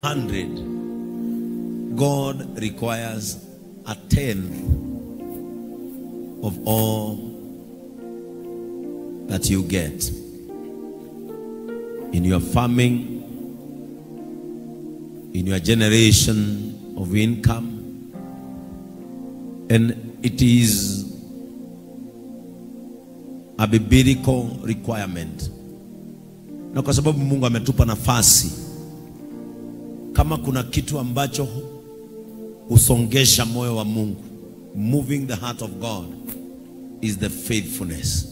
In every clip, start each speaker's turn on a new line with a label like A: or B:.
A: 100, God requires a tenth of all that you get in your farming, in your generation of income. And it is a biblical requirement. Na kwa sababu Mungu ametupa nafasi, kama kuna kitu ambacho husongesha moyo wa Mungu, moving the heart of God, is the faithfulness.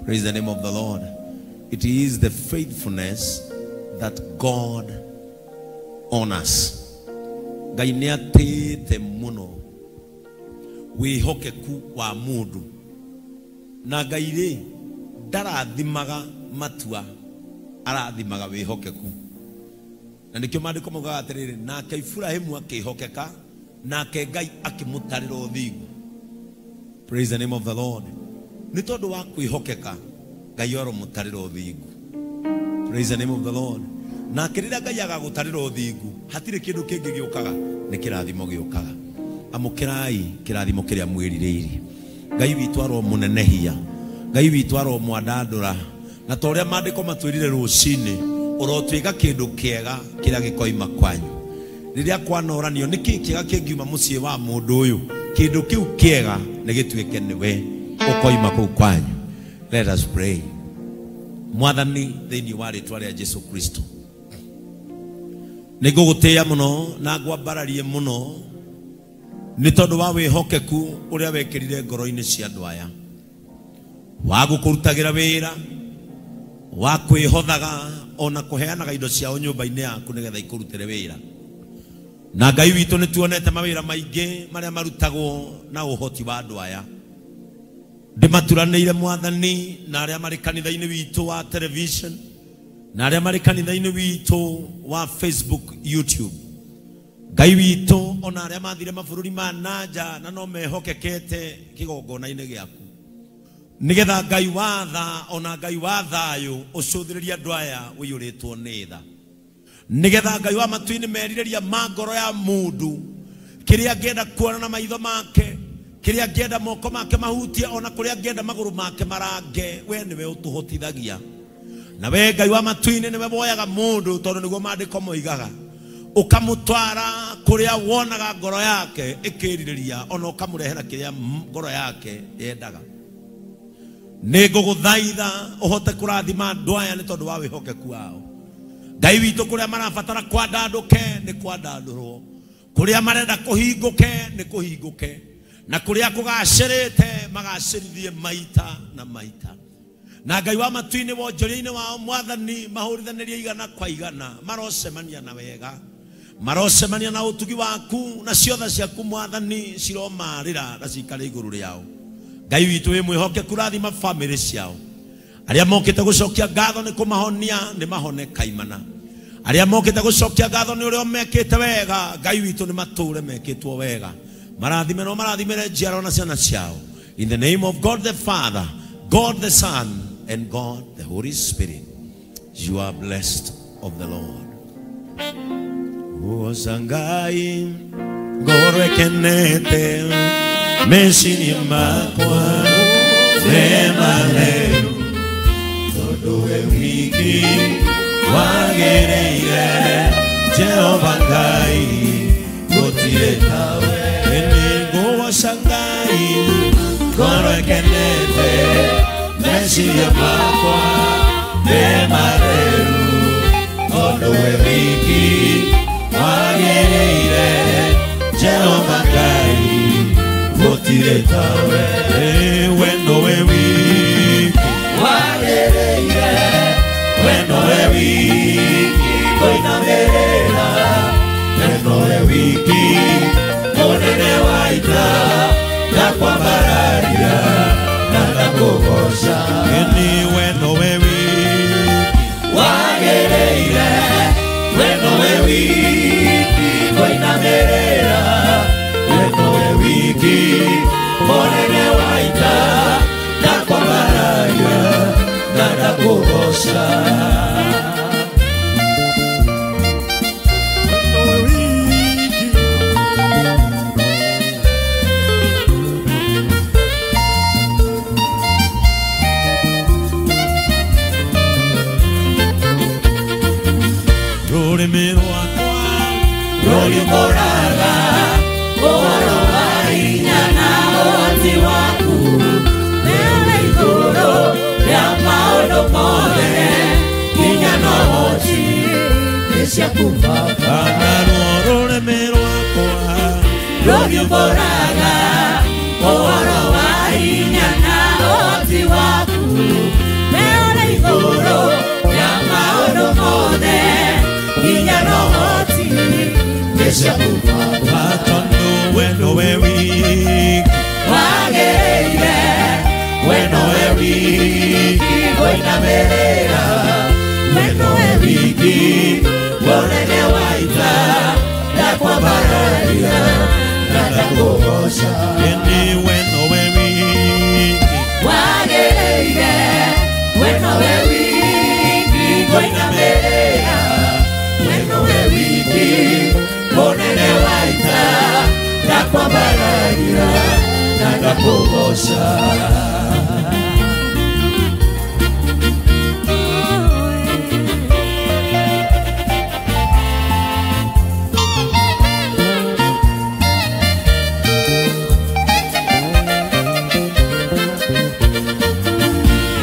A: Praise the name of the Lord. It is the faithfulness that God honors. Ngai nĩ atĩĩte mũno wĩhokeku wa mũndũ, na Ngai rĩ ndarathimaga matua, arathimaga wĩhokeku. Na nĩkĩo maandĩko maugaga atĩrĩrĩ, nake Iburahĩmu akĩhokeka, nake Ngai akĩmũtarĩra ũthingu. Praise the name of the Lord. Nĩ tondũ wa kwĩhokeka, Ngai aromũtarĩra ũthingu. Praise the name of the Lord. Nake rĩrĩa Ngai agagũtarĩra ũthingu, hatirĩ kĩndũ kĩngĩ gĩũkaga, nĩ kĩrathimo gĩũkaga. Amũkĩrai kĩrathimo kĩrĩa mwĩrirĩirie. Ngai witũ aromũnenehia, Ngai witũ aromwandandũra, na ta ũrĩa maandĩko matwĩrire rũcinĩ, ũrotuĩka kĩndũ kĩega kĩrĩa gĩkoima kwanyu. Rĩrĩa kwanoranio nĩkĩ kĩega kĩngiuma mũciĩ wa mũndũ ũyũ, kĩndũ kĩu kĩega nĩ gĩtuĩke nĩwe ũkoima kũu kwanyu. Let us pray. Mwathani, thĩinĩ wa rĩtwa rĩa Jesu Kristo, nĩngũgũtĩĩa mũno na ngwambararie mũno nĩ tondũ wa wĩhokeku ũrĩa wekĩrire ngoro-inĩ cia andũ aya, wa gũkũrutagĩra wĩra, wa kwĩhothaga ona kũheanaga indo ciao nyũmba-inĩ yaku nĩgetha ikũrutĩre wĩra. Na Ngai witũ nĩ tuonete mawĩra maingĩ marĩa marutagwo na ũhoti wa andũ aya. Ndĩmaturanĩire Mwathani na arĩa marĩ kanitha-inĩ witũ wa television, na arĩa marĩ kanitha-inĩ witũ wa Facebook, YouTube. Ngai witũ ona arĩa mathire mabũrũri ma nanja na no mehokekete kĩgongona-inĩ gĩaku, nĩgetha Ngai wa tha ona Ngai wa thayũ ũcũthĩrĩrie andũ aya ũiyũrĩtwo nĩ tha, nĩgetha Ngai wa matu-inĩ merirĩria ma ngoro ya mũndũ, kĩrĩa angĩenda kuona na maitho make, kĩrĩa angĩenda moko make mahutie, ona kũrĩa angĩenda magũrũ make marange, we nĩwe ũtũhotithagia. Na we Ngai wa matu-inĩ nĩwe woyaga mũndũ, tondũ nĩguo maandĩko moigaga, ũkamũtwara kũrĩa wonaga ngoro yake ĩkĩrirĩria, ona ũkamũrehera kĩrĩa ngoro yake yendaga. Nĩngũgũthaitha ũhote kũrathima andũ aya nĩ tondũ wa wĩhokeku wao. Ngai witũ, kũrĩa marabatara kwandandũke nĩ kwandandũrwo, kũrĩa marenda kũhingũke nĩ kũhingũke, na kũrĩa kũgacĩrĩte magacĩrithie maita na maita. Na Ngai wa matu-inĩ wonjoria-inĩ wao Mwathani, mahũrithanĩrie igana kwa igana, marocemania na wega, marocemania na ũtugi waku, na ciotha ciaku Mwathani ciromarĩra na cikare igũrũ rĩao. Ngai witũ wĩ mwĩhokeku, rathima bamĩrĩ ciao. Arĩa mokĩte gũcokia ngatho nĩ kũmahonia nĩ mahone kaimana. Arĩa mokĩte gũcokia ngatho nĩ ũrĩa mekĩte wega, Ngai witũ nĩ matũre mekĩtwo wega. Marathime no marathimĩre njiarwa na ciana ciao. In the name of God the Father, God the Son, and God the Holy Spirit, you are blessed of the Lord. Ngai ngoro ĩkenete meciria makwa me matheru, tondũ we wiki wagĩrĩire Jehova Ngai gũtirĩ tawe. Nĩngũgoca Ngai ngoro ĩkenete meciria makwa me matheru, tondũ we wiki wagĩrĩire Jehova Ngai gũtirĩ tawe. We nowe wiki wagĩrĩire, we nowe wiki kũinamĩrĩra, we nowe wiki mũnene wa ita, na kwambararia na ndakũgoca. We nowe wiki wagĩrĩire, we nowe wiki kũinamĩrĩra, we nowe wiki mũnene wa ita, na kwambararia na ndakũgoca. Rurimi rwakwa
B: rũriũmbũraga ũhoro wa hinya na ũhoti waku, wewe igũrũ rĩa maũndũ mothe, hinya na ũhoti nĩ ciaku Baba.
A: Naruo rũrĩmĩ rwakwa
B: rũriũmbũraga ũhoro wa hinya na ũhoti waku, wewe igũrũ rĩa maũndũ mothe, hinya na ũhoti nĩ ciaku Baba.
A: Tondũ we nowe wiki
B: wagĩrĩire, we nowe wiki kũinamĩrĩra, we nowe wiki mũnene wa ita, ndakwambararia na ndakũgooca.
A: Ĩndĩ we nowe wiki
B: wagĩrĩire, we nowe wiki kũinamĩrĩra, we nowe wiki mũnene wa ita, ndakwambararia na ndakũgooca.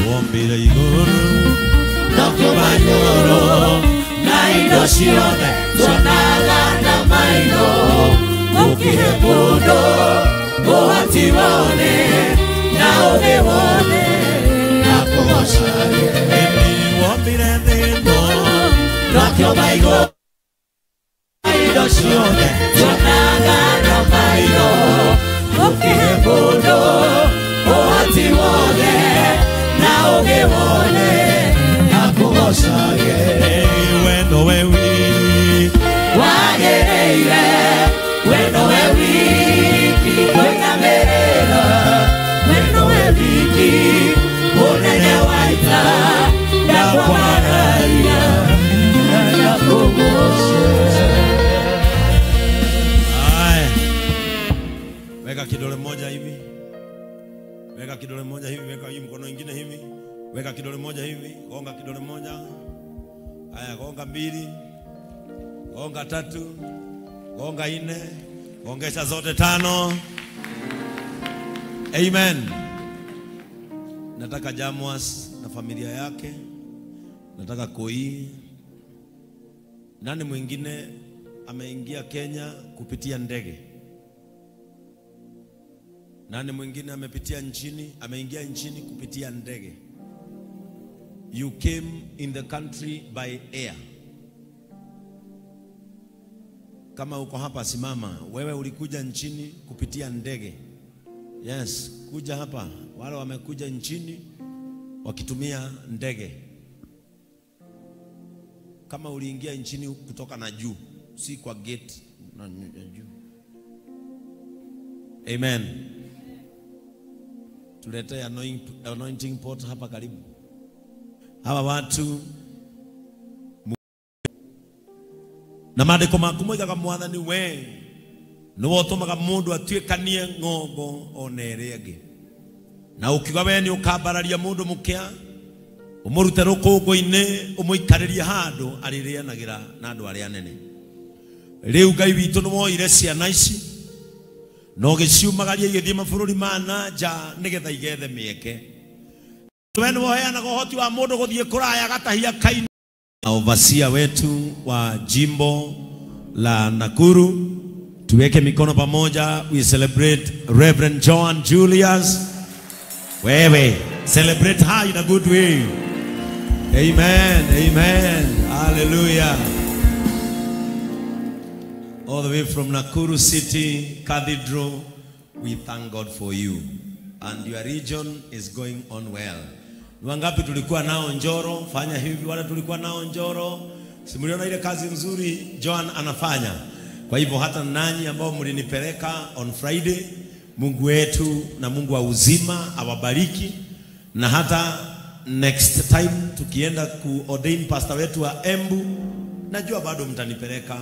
A: Wombire igũrũ
B: Nokĩũma igũrũ na indo ciothe tuonaga na maitho, ũkĩhe mũndũ ũhoti wothe na ũũgĩ wothe akũgoocage.
A: Ĩndĩ wombire thĩ ĩno
B: Nokĩũma igũrũ na indo ciothe tuonaga na maitho, ũkĩhe mũndũ ũhoti wothe na ũũgĩ wothe akũgoocage.
A: We nowe wiki
B: wagĩrĩire, we nowe wiki kũinamĩrĩra, we nowe wiki mũnene wa ita, ndakwambararia na ndakũgooca.
A: Haya, weka kidole moja hivi, weka kidole moja hivi, weka hii mkono ingine hivi, weka kidole moja hivi, gonga kidole moja. Haya, gonga mbili, gonga tatu, gonga nne, gongesha zote 5. Amen. Nataka Jamwas na familia yake, nataka Koi. Nani mwingine ameingia Kenya kupitia ndege? Nani mwingine amepitia nchini, ameingia nchini kupitia ndege? You came in the country by air. Kama uko hapa simama. Wewe ulikuja nchini kupitia ndege. Yes, kuja hapa. Wale wamekuja nchini wakitumia ndege. Kama uliingia nchini kutoka na juu, si kwa gate na juu. Amen. Tuletee anointing pot hapa karibu. Hawa watu na maandĩko maku moigaga Mwathani we nĩwe ũtũmaga mũndũ atuĩkanie ng'ongo ona ĩrĩa ĩngĩ, na ũkiuga we nĩ ũkambararia mũndũ mũkĩa ũmũrute rũkũngũ-inĩ ũmũikarĩrie handũ arĩrĩanagĩra na andũ arĩa anene. Rĩu Ngai witũ nĩwoire ciana ici na ũgĩciumagaria igĩthiĩ mabũrũri ma na nja nĩgetha igethe mĩeke. We nĩwe ũheanaga ũhoti wa mũndũ gũthiĩ kũraya agatahia kaini. Overseer wetu wa jimbo la Nakuru, tuweke mikono pamoja, we celebrate Reverend John Julius. Wewe celebrate her in a good way. Amen, amen, hallelujah. All the way from Nakuru City Cathedral, we thank God for you. And your region is going on well. Wangapi tulikuwa nao Njoro? Fanya hivi, wala tulikuwa nao Njoro. Simuliona ile kazi nzuri Joan anafanya. Kwa hivyo hata nanyi ambao mlinipeleka on Friday, Mungu wetu na Mungu wa uzima awabariki. Na hata next time tukienda kuordain pastor wetu wa Embu, najua bado mtanipeleka,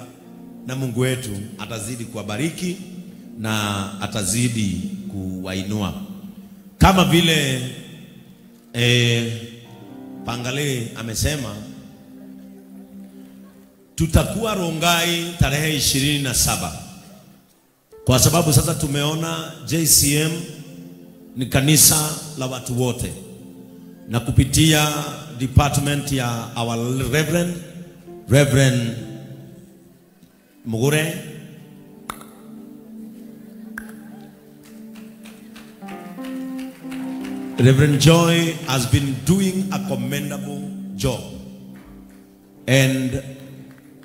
A: na Mungu wetu atazidi kuwabariki na atazidi kuwainua. Kama vile Pangale amesema, Tutakuwa Rongai tarehe 27. Kwa sababu sasa tumeona JCM ni kanisa la watu wote. Na kupitia department ya our Reverend, Reverend Mugure, Reverend Joy has been doing a commendable job. And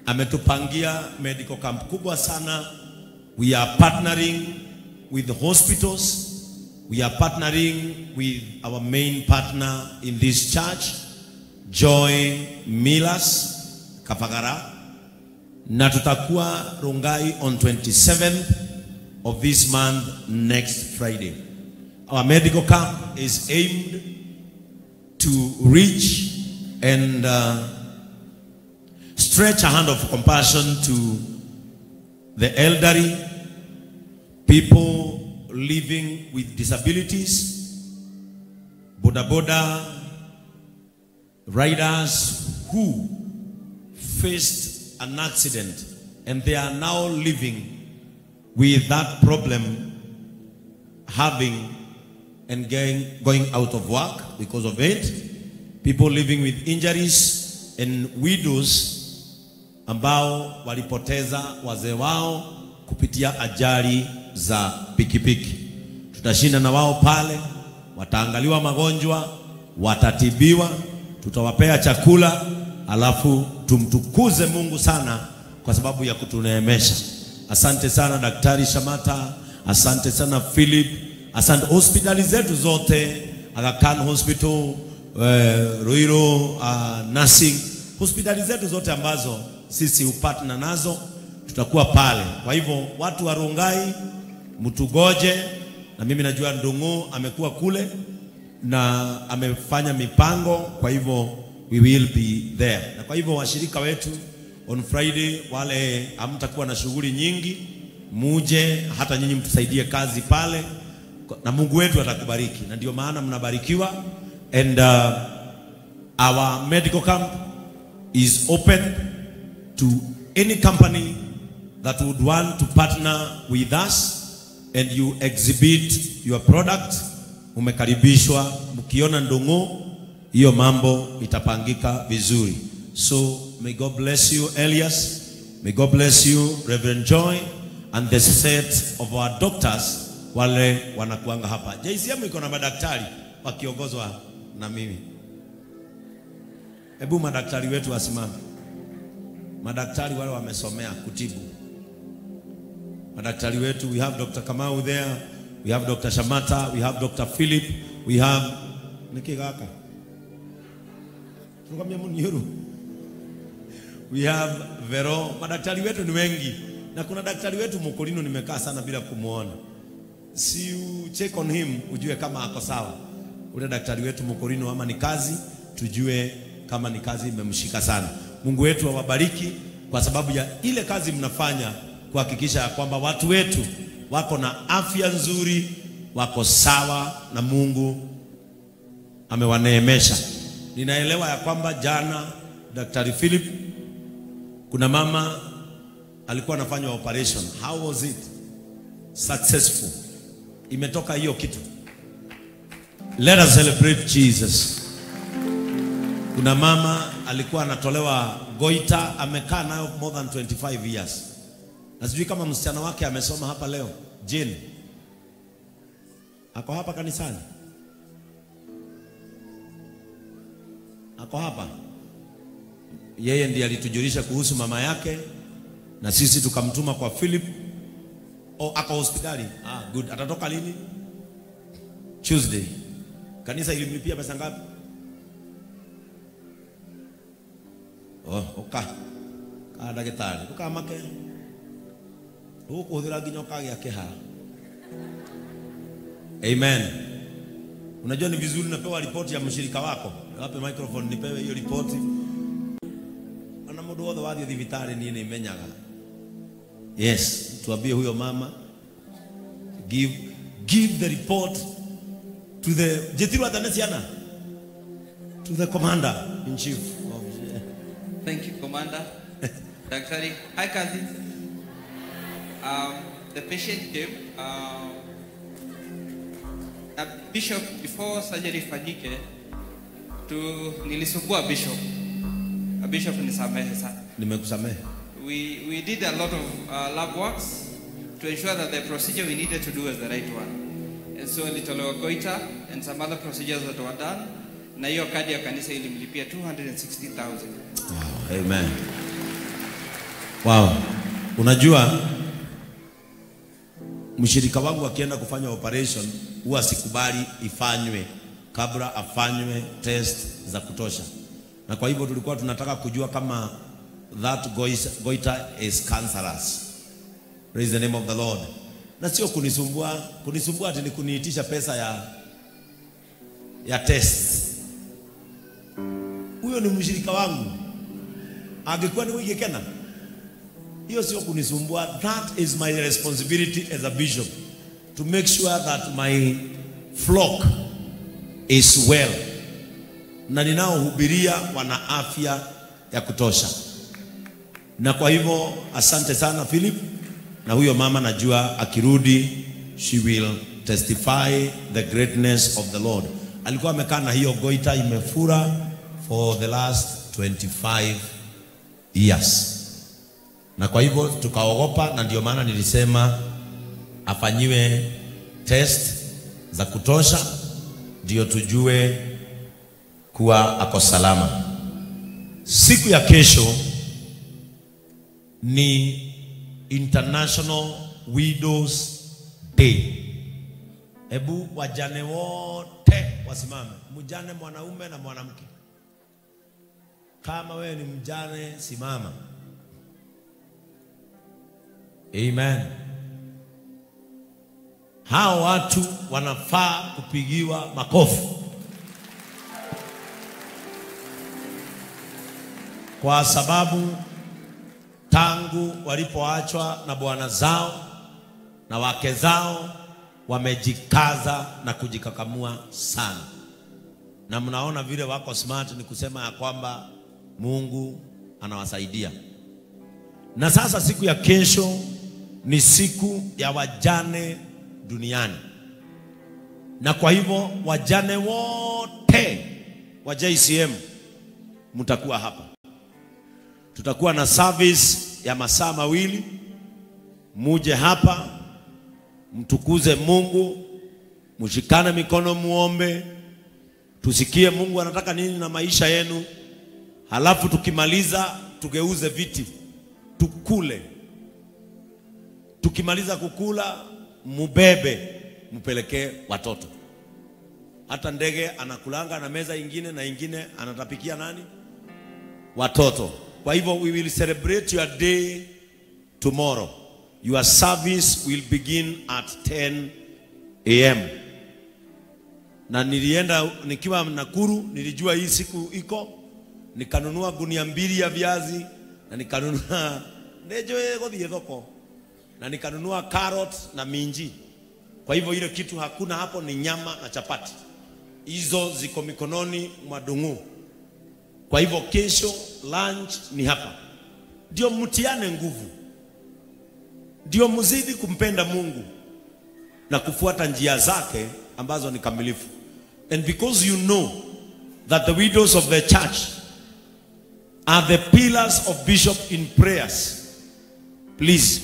A: ametupangia medical camp kubwa sana. We are partnering with the hospitals. We are partnering with our main partner in this church, Joy Millers Kapagara. Na tutakuwa Rongai on 27th of this month, next Friday. Our medical camp is aimed to reach and stretch a hand of compassion to the elderly, people living with disabilities, boda boda riders who faced an accident and they are now living with that problem, having and going out of work because of it, people living with injuries and widows ambao walipoteza wazee wao kupitia ajali za pikipiki. Tutashinda na wao pale, wataangaliwa magonjwa, watatibiwa, tutawapea chakula, alafu tumtukuze Mungu sana kwa sababu ya kutuneemesha. Asante sana Daktari Shamata, asante sana Philip, asante hospitali zetu zote, Aga Khan Hospital, Ruiru Nursing, hospitali zetu zote ambazo sisi upatna nazo, tutakuwa pale. Kwa hivyo watu wa Rongai mtugoje, na mimi najua Ndungu amekuwa kule na amefanya mipango, kwa hivyo we will be there. Na kwa hivyo washirika wetu on Friday, wale hamtakuwa na shughuli nyingi, muje hata nyinyi mtusaidie kazi pale, na Mungu wetu atakubariki. Na ndio maana mnabarikiwa. And our medical camp is open to any company that would want to partner with us and you exhibit your product. Umekaribishwa. Mkiona Ndungu, hiyo mambo itapangika vizuri. So may God bless you, Elias. May God bless you, Reverend Joy, and the set of our doctors wale wanakuanga hapa. JCM iko na madaktari wakiongozwa na mimi. Hebu madaktari wetu wasimame. Madaktari wale wamesomea kutibu. Madaktari wetu, we have Dr. Kamau there, we have Dr. Shamata, we have Dr. Philip, we have Nikigaka. We have Vero. Madaktari wetu ni wengi. Na kuna daktari wetu Mokolino nimekaa sana bila kumuona. Si you check on him ujue kama ako sawa. Ule daktari wetu Mokolino ama ni kazi, tujue kama ni kazi imemshika sana. Mungu wetu awabariki kwa sababu ya ile kazi mnafanya kuhakikisha kwamba watu wetu wako na afya nzuri, wako sawa na Mungu amewaneemesha. Ninaelewa ya kwamba jana Daktari Philip, kuna mama alikuwa anafanya operation. How was it? Successful. Imetoka hiyo kitu. Let us celebrate Jesus. Kuna mama alikuwa anatolewa goita, amekaa nayo more than 25 years. Na sijui kama msichana wake amesoma hapa leo. Jane. Ako hapa kanisani? Ako hapa. Yeye ndiye alitujulisha kuhusu mama yake na sisi tukamtuma kwa Philip. Oh, ako hospitali. Ah, good. Atatoka lini? Tuesday. Kanisa ilimlipia pesa ngapi? Oh, oka. Ka daktari. Ukamake. Hukuhũthĩra nginya ũkagĩa kĩhara. Amen. Unajua ni vizuri unapewa ripoti ya mshirika wako. Wape microphone nipewe hiyo ripoti. Ana mũndũ wothe wathiĩ thibitarĩ niĩ nĩmenyaga. Yes, tuambie huyo mama. Give the report to the Jetiru Atanesiana, to the commander in chief.
C: Thank you, Commander. Daktari, hi cousins. The patient came. Bishop, before surgery ifanyike, nilisumbua Bishop. Bishop, nisamehe sana.
A: Nimekusamehe.
C: We did a lot of lab works to ensure that the procedure we needed to do was the right one. And so nilitolewa goiter and some other procedures that were done. Na hiyo kadi ya kanisa ilimlipia 260,000.
A: Wow, amen. Wow. Unajua mshirika wangu akienda kufanya operation huwa sikubali ifanywe kabla afanywe test za kutosha. Na kwa hivyo tulikuwa tunataka kujua kama that goiter is cancerous. Praise the name of the Lord. Na sio kunisumbua, kunisumbua ati ni kuniitisha pesa ya test. Huyo ni mshirika wangu. Angekuwa ni wiki kena. Hiyo sio kunisumbua. That is my responsibility as a bishop, to make sure that my flock is well. Na ninaohubiria wana afya ya kutosha. Na kwa hivyo asante sana Philip. Na huyo mama najua akirudi she will testify the greatness of the Lord. Alikuwa amekaa na hiyo goita imefura for the last 25 years. Na kwa hivyo tukaogopa, na ndio maana nilisema afanyiwe test za kutosha ndio tujue kuwa ako salama. Siku ya kesho ni International Widows Day. Hebu wajane wote wasimame. Mjane mwanaume na mwanamke. Kama wewe ni mjane, simama. Amen. Hao watu wanafaa kupigiwa makofi. Kwa sababu tangu walipoachwa na bwana zao na wake zao wamejikaza na kujikakamua sana. Na mnaona vile wako smart, ni kusema ya kwamba Mungu anawasaidia. Na sasa siku ya kesho ni siku ya wajane duniani. Na kwa hivyo wajane wote wa JCM mtakuwa hapa. Tutakuwa na service ya masaa mawili. Muje hapa, mtukuze Mungu, mshikane mikono muombe, tusikie Mungu anataka nini na maisha yenu. Halafu tukimaliza tugeuze viti, tukule. Tukimaliza kukula, mubebe, mpelekee watoto. Hata ndege anakulanga na meza ingine na ingine anatapikia nani? Watoto. Kwa hivyo we will celebrate your day tomorrow. Your service will begin at 10 a.m. Na nilienda nikiwa Nakuru, nilijua hii siku iko, nikanunua gunia 2 ya viazi na nikanunua nejo gothie thoko, na nikanunua carrot na minji. Kwa hivyo ile kitu hakuna hapo ni nyama na chapati. Hizo ziko mikononi mwa Dungu. Kwa hivyo kesho lunch ni hapa. Ndio mtiane nguvu. Ndio mzidi kumpenda Mungu na kufuata njia zake ambazo ni kamilifu. And because you know that the widows of the church are the pillars of bishop in prayers, please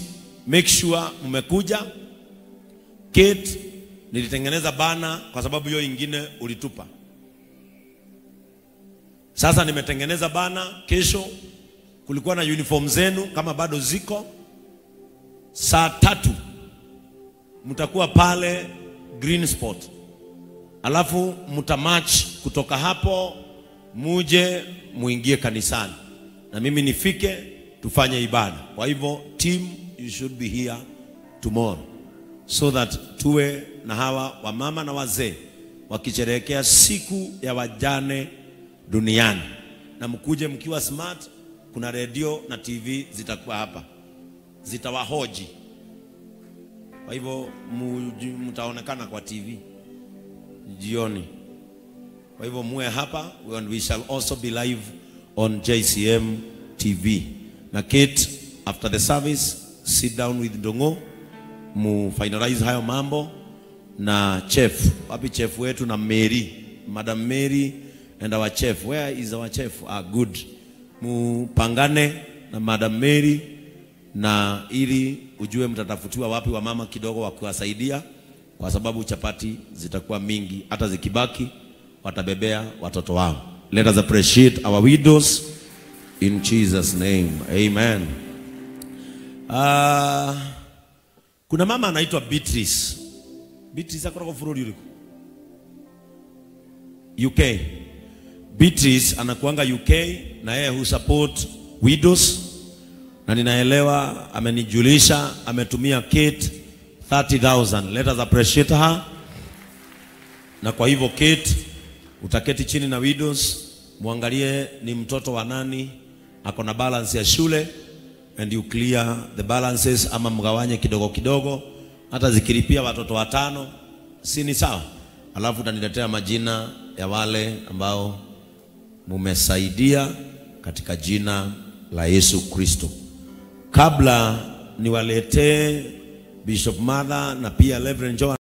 A: make sure mmekuja. Kate, nilitengeneza bana kwa sababu hiyo ingine ulitupa. Sasa nimetengeneza bana. Kesho kulikuwa na uniform zenu kama bado ziko. Saa 3 mtakuwa pale Green Spot. Alafu mtamarch kutoka hapo muje muingie kanisani. Na mimi nifike tufanye ibada. Kwa hivyo team, you should be here tomorrow, so that tuwe na hawa wamama na wazee wakisherehekea siku ya wajane duniani. Na mkuje mkiwa smart, kuna radio na TV zitakuwa hapa, zitawahoji. Kwa hivyo mtaonekana kwa TV jioni. Kwa hivyo muwe hapa, and we shall also be live on JCM TV. Na Kate, after the service, sit down with Ndongo, mu finalize hayo mambo na chef. Wapi chef wetu na Mary, Madam Mary and our chef. Where is our chef? Ah, good. Mupangane na Madam Mary na ili ujue mtatafutiwa wapi wa mama kidogo wa kuwasaidia, kwa sababu chapati zitakuwa mingi, hata zikibaki watabebea watoto wao. Let us appreciate our widows in Jesus name. Amen. Kuna mama anaitwa Beatrice. Beatrice akoragwo bũrũri ũrĩkũ? UK. Beatrice anakuanga UK na yeye hu support widows, na ninaelewa amenijulisha ametumia Kate 30,000. Let us appreciate her. Na kwa hivyo Kate, utaketi chini na widows, muangalie ni mtoto wa nani ako na balance ya shule, and you clear the balances, ama mgawanye kidogo kidogo, hata zikilipia watoto watano si ni sawa? Alafu utaniletea majina ya wale ambao mumesaidia katika jina la Yesu Kristo. Kabla niwaletee Bishop Mother na pia Reverend Joan